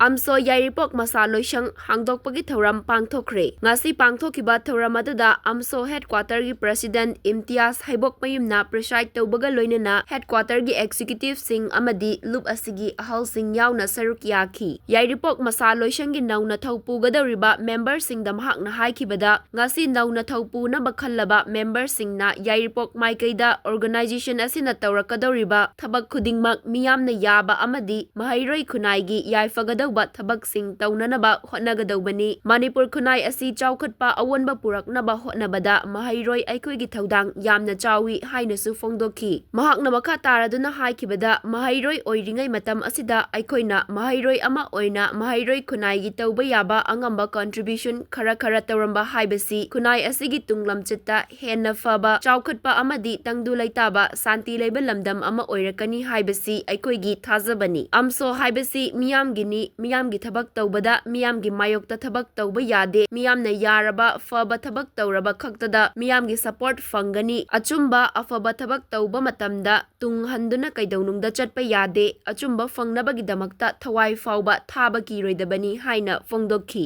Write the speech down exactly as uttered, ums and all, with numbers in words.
ꯑꯝꯁꯣ ꯌꯥꯏꯔꯤꯄꯣꯛ ꯃꯁꯥ ꯂꯣꯏꯁꯪ ꯍꯥꯡꯗꯣꯛꯄꯒꯤ ꯊꯧꯔꯝ ꯄꯥꯡꯊꯣꯛꯈ꯭ꯔꯦ꯫ ꯉꯁꯤ ꯄꯥꯡꯊꯣꯛꯈꯤꯕ ꯊꯧꯔꯝ ꯑꯗꯨꯗ ꯑꯝꯁꯣ headquarter ꯒꯤ president ꯏꯝꯇꯤꯌꯥꯖ ꯍꯩꯕꯣꯛꯃꯌꯨꯝꯅ preside ꯇꯧꯕꯒ ꯂꯣꯏꯅꯅ headquarter ꯒꯤ executive ꯁꯤꯡ ꯑꯃꯗꯤ ꯂꯨꯞ ꯑꯁꯤꯒꯤ ꯑꯍꯜꯁꯤꯡ ꯌꯥꯎꯅ ꯁꯔꯨꯛ ꯌꯥꯈꯤ꯫ ꯌꯥꯏꯔꯤꯄꯣꯛ ꯃꯁꯥ ꯂꯣꯏꯁꯪꯒꯤ ꯅꯧꯅ ꯊꯧ ꯄꯨꯒꯗꯧꯔꯤꯕ member ꯁꯤꯡꯗ ꯃꯍꯥꯛꯅ ꯍꯥꯏꯈꯤꯕꯗ, ꯉꯁꯤ ꯅꯧꯅ ꯊꯧ ꯄꯨꯅꯕ ꯈꯜꯂꯕ member ꯁꯤꯡꯅ ꯌꯥꯏꯔꯤꯄꯣꯛ ꯃꯥꯏꯀꯩꯗ organization ꯑꯁꯤꯅ ꯇꯧꯔꯛꯀꯗꯧꯔꯤꯕ ꯊꯕꯛ ꯈꯨꯗꯤꯡꯃꯛ ꯃꯤꯌꯥꯝꯅ ꯌꯥꯕ ꯑꯃꯗꯤ ꯃꯍꯩꯔꯣꯏ ꯈꯨꯟꯅꯥꯏꯒꯤ ꯌꯥꯏꯐꯒꯗꯧꯕ ꯊꯕꯛꯁꯤꯡ ꯇꯧꯅꯅꯕ ꯍꯣꯠꯅꯒꯗꯧꯕꯅꯤ꯫ ꯃꯅꯤꯄꯨꯔ ꯈꯨꯟꯅꯥꯏ ꯑꯁꯤ ꯆꯥꯎꯈꯠꯄ ꯑꯑꯣꯟꯕ ꯄꯨꯔꯛꯅꯕ ꯍꯣꯠꯅꯕꯗ ꯃꯍꯩꯔꯣꯏ ꯑꯩꯈꯣꯏꯒꯤ ꯊꯧꯗꯥꯡ ꯌꯥꯝꯅ ꯆꯥꯎꯏ ꯍꯥꯏꯅꯁꯨ ꯐꯣꯡꯗꯣꯛꯈꯤ꯫ ꯃꯍꯥꯛꯅ ꯃꯈꯥ ꯇꯥꯔꯗꯨꯅ ꯍꯥꯏꯈꯤꯕꯗ, ꯃꯍꯩꯔꯣꯏ ꯑꯣꯏꯔꯤꯉꯩ ꯃꯇꯝ ꯑꯁꯤꯗ ꯑꯩꯈꯣꯏꯅ ꯃꯍꯩꯔꯣꯏ ꯑꯃ ꯑꯣꯏꯅ ꯃꯍꯩꯔꯣꯏ ꯈꯨꯟꯅꯥꯏꯒꯤ ꯇꯧꯕ ꯌꯥꯕ ꯑꯉꯝꯕ contribution ꯈꯔ ꯈꯔ ꯇꯧꯔꯝꯕ ꯍꯥꯏꯕꯁꯤ ꯈꯨꯟꯅꯥꯏ ꯑꯁꯤꯒꯤ ꯇꯨꯡ ꯂꯝꯆꯠꯇ ꯍꯦꯟꯅ ꯐꯕ, ꯆꯥꯎꯈꯠꯄ ꯑꯃꯗꯤ ꯇꯪꯗꯨ ꯂꯩꯇꯥꯕ, ꯁꯥꯟꯇꯤ ꯂꯩꯕ ꯂꯝꯗꯝ ꯑꯃ ꯑꯣꯏꯔꯛꯀꯅꯤ ꯍꯥꯏꯕꯁꯤ ꯑꯩꯈꯣꯏꯒꯤ ꯊꯥꯖꯕꯅꯤ꯫ ꯑꯝꯁꯣ ꯍꯥꯏꯕꯁꯤ ꯃꯤꯌꯥꯝꯒꯤꯅꯤ, ꯃꯤꯌꯥꯝꯒꯤ ꯊꯕꯛ ꯇꯧꯕꯗ ꯃꯤꯌꯥꯝꯒꯤ ꯃꯥꯌꯣꯛꯇ ꯊꯕꯛ ꯇꯧꯕ ꯌꯥꯗꯦ, ꯃꯤꯌꯥꯝꯅ ꯌꯥꯔꯕ ꯐꯕ ꯊꯕꯛ ꯇꯧꯔꯕ ꯈꯛꯇꯗ ꯃꯤꯌꯥꯝꯒꯤ support ꯐꯪꯒꯅꯤ, ꯑꯆꯨꯝꯕ ꯑꯐꯕ ꯊꯕꯛ ꯇꯧꯕ ꯃꯇꯝꯗ ꯇꯨꯡ ꯍꯟꯗꯨꯅ ꯀꯩꯗꯧꯅꯨꯡꯗ ꯆꯠꯄ ꯌꯥꯗꯦ, ꯑꯆꯨꯝꯕ ꯐꯪꯅꯕꯒꯤꯗꯃꯛꯇ ꯊꯋꯥꯏ ꯐꯥꯎꯕ ꯊꯥꯕ ꯀꯤꯔꯣꯏꯗꯕꯅꯤ ꯍꯥꯏꯅ ꯐꯣꯡꯗꯣꯛꯈꯤ꯫